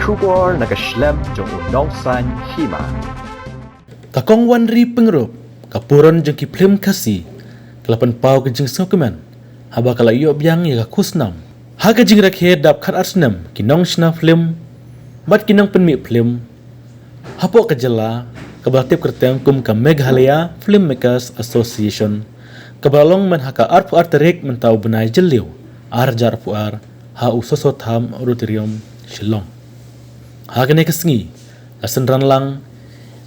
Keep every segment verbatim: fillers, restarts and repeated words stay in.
Khubor na ka shlem jong u Nongsaiñ Hima. Ka Kong Wanri Pyngrope, ka puron jong ki phlim Khasi, ka la pynpaw ka jingsngewkmen haba ka la ïoh biang ïa ka khusnam. Ha ka jingrakhe dap khatar snem ki nongshna phlim bad ki nongpynmih phlim hapoh ka jylla, kaba la tip kyrteng kum ka Meghalaya Filmmakers Association, kaba la long man ha ka arphew ar tarik mynta u bnai Jylliew, ar hajar arphew ar, ha u Soso Tham Auditorium, Shillong. Ha kane ka sngi la synran lang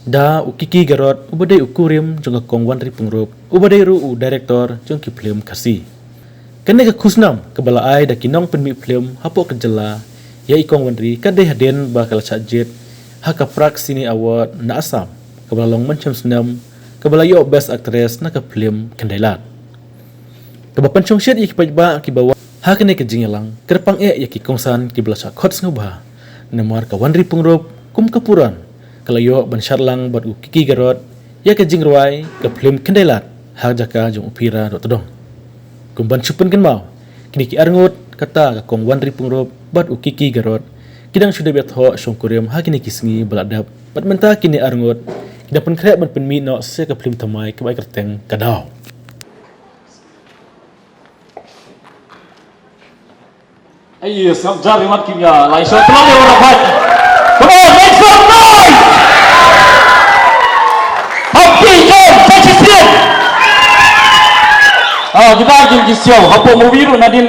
da u Kiki Garod, uba dei u kurim jong ka Kong Wanri Pyngrope, uba dei ruh u director jong ki phlim Khasi. Kane ka khusnam kaba la ai da ki nongpynmih phlim hapoh ka jylla ïa i Kong Wanri ka dei hadien ba ka la shah jied ha ka Prag Cine Award na Assam, kaba la long mynshem snem, kaba la ïoh Best Actress na ka phlim Khyndailad. Kaba pynshongshit ïa ki paidbah kiba wan ha kane ka jingïalang, kyrpang eh ïa ki kongsan kiba la shah khot sngewbha, namar ka Wanri Pyngrope kum ka puron ka la ïoh ban shad lang bad u Kiki Garod ïa ka jingrwai ka phlim Khyndailad ha jaka jong u Phira Dohtdong. Kum ban shu pynkynmaw, kine ki arngut, kata ka Kong Wanri Pyngrope bad u Kiki Garod, ki dang shu dep ïathoh shongkurim ha kine ki sngi ba la dep, bad mynta kine arngut ki dang pynkhreh ban pynmih noh sa ka phlim thymmai kaba ai kyrteng Ka Daw. Ai, sngap jar imat kim ïa, lai shot, tolong ïa orang fight. Come on, make some noise. Happy John, Pakistan. Ah, kita jin ki siaw, hapoh movie ruh nadin.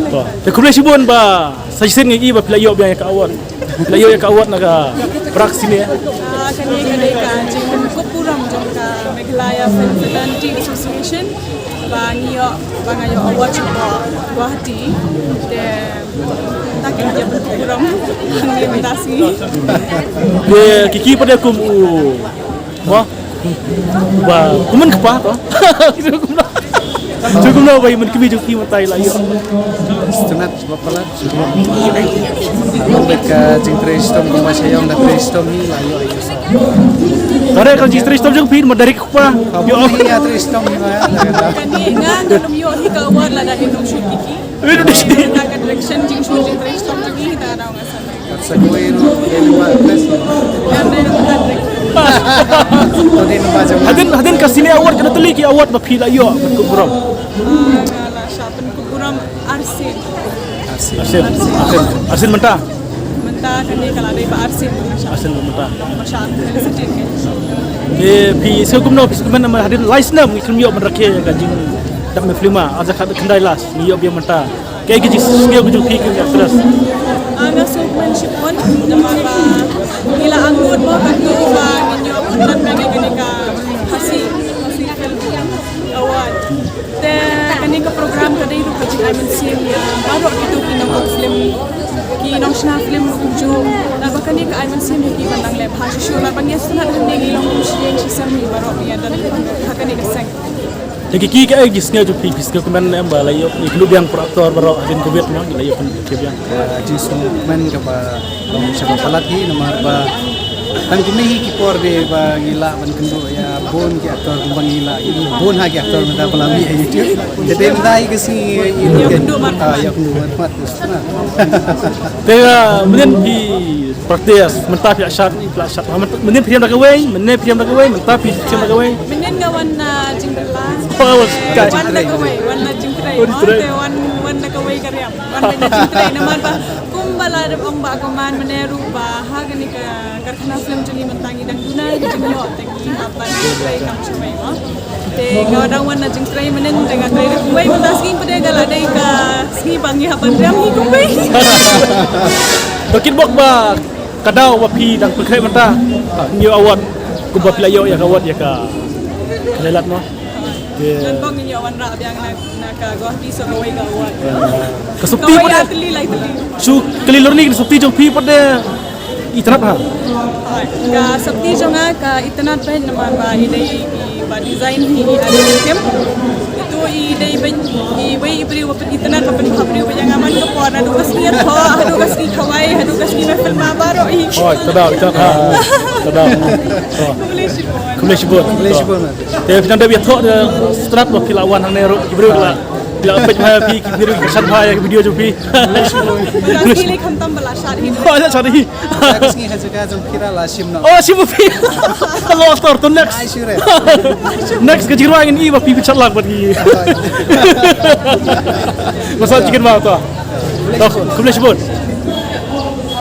To, te khublei shibun ba sa shisien ngi i ba phi la ïoh biang ïa ka award. Phi la ïoh ïa ka award na ka Prag Cine. Ah, kane ka dei ka jingpynkup burom jong ka Meghalaya Film Fraternity Association ba ngi ïoh, ba nga ïoh award sha Guwahati. Te ta ka jingpynkup burom ngi mynta sngi. Te ki ki pat kum u Mo. Ba, kumne kpa to. Kumno. Kumno ba i man kmie jong ki mynta i la ïoh. Stunat ba pala. Ka jingtrei shitom kumba sha ïong da trei shitom hi la ïoh. Tare ka jingtrei shitom jong phi ma dari kpa. Ïoh. Ïa trei shitom hi ma. Kane nga ngam ïoh hi ka award lada hi nongshut kiki. Ïoh. Ka direction jingshut jingtrei shitom jong hi ta daw nga sa. Hadien, hadien ka Cine Award, kano tylli ki award ba phi la ïoh ban kup burom? Ah, nga la shah pynkup burom arsien. Arsien. Arsien. Arsien mynta? Mynta kane ka la dei ba arsien. Arsien mynta. Masha Allah. Eh, phi sngewkmen, phi sngewkmen namar hadien lai snem ngi khlem ïoh ban rakhe ka jingdap me film, ar hajar khatkhyndai last ngi ïoh biang mynta. Kaei ka jingsngew ka jong phi ki actress? Ah, nga sngewkmen shibun namar ba ngi la angnud mo katto ba ngin ïoh pynlong kane, kane ka Khasi, Khasi Film Award. Te kane ka program ka dei ruh ka jingai mynsiem ïa baroh kito ki nongbuh film, ki nongshna film ruh kumjuh. Naba kane Ka ai mynsiem ïa ki ban nang leh bha shuh shuh, namar ba ngi sngewthuh hangne ngi long kum shi ïing shi sem, ngi baroh ngi ïa don ha kane ka seng. Te ki ki ka ai ki sngew jong phi, phi sngew kmen em ba la ïoh, ngi kynduh biang para actor baroh hadien covid mo, ngi la ïoh kynduh biang. Ka jingsngewkmen kaba long sha ba palat hi, namar ba tang kine hi ki por de ba ngi lah ban kynduh ïa bun ki actor kumba ngi lah ïa bun ha ki actor mynta ba la mih ha YouTube. Te dei mynta hi ka sngi ïa kynduh mat. Ah, ïa kynduh mat mat. Te, ah, mynnin phi practice, mynta phi la shad, phi la shad. Mynnin phi ïam da kawei, mynnin phi ïam da kawei, mynta phi ïam da kawei. Mynnin nga wan na jingbylla. Oh, wan na kawei, wan na jingtrei. Oh, jingtrei. Te wan, wan na kawei ka riam. Wan na jingtrei, namar ba kumba la dep ong Bah Koman mynne ruh ba ha kane ka karkhana film jong ngi mynta ngi dang duna ka jingïoh, te ngi hap ban trei kam shuh mo. Te nga dang wan na jingtrei mynnin, te nga trei da kumwei, mynta sngi pat de ka la dei ka sngi ba ngi hap ban riam hi kumwei. To kit bok ba ka daw ba phi dang pynkhreh mynta, ngi award, kumba phi la ïoh ïa ka award ïa ka Khlieh Lad mo. Te ngan bok ngi ïoh wanrah biang na, na ka Guwahati, so kawei ka award. Ka sopti pat de. Kawei ar tylli lai tylli. Shu kylli lorni, ka sopti jong phi pat de itynnad ha? Ka sopti jong nga ka itynnad bha namar ba i dei i ba design hi i Adi Kim. Itu i dei ba i wei i briew ba pyn itynnad ba pynbha briew ba ïa nga man ka por naduh ka sngi ïathoh haduh ka sngi khawai haduh ka sngi na film baroh hi. Oh, ta daw itynnad ha. Ta daw. Oh. Khublei shibun. Khublei shibun. Khublei shibun. Te phi nang dep ïathoh de strat ba phi la wan hangne ruh ki briew la. Phi la peit ma phi ki briew ki shan bha ïa ki video jong phi. Khublei shibun. Khublei shibun. Oh, la shad hi. Ka sngi ha jaka jong phi ra la shim noh. Oh, shim phi. Hello, actor, to next. Ai, sure. Next ka jingrwai ngin i ba phi phi chat lak bad ki. Masa chicken ma to. To, khublei shibun.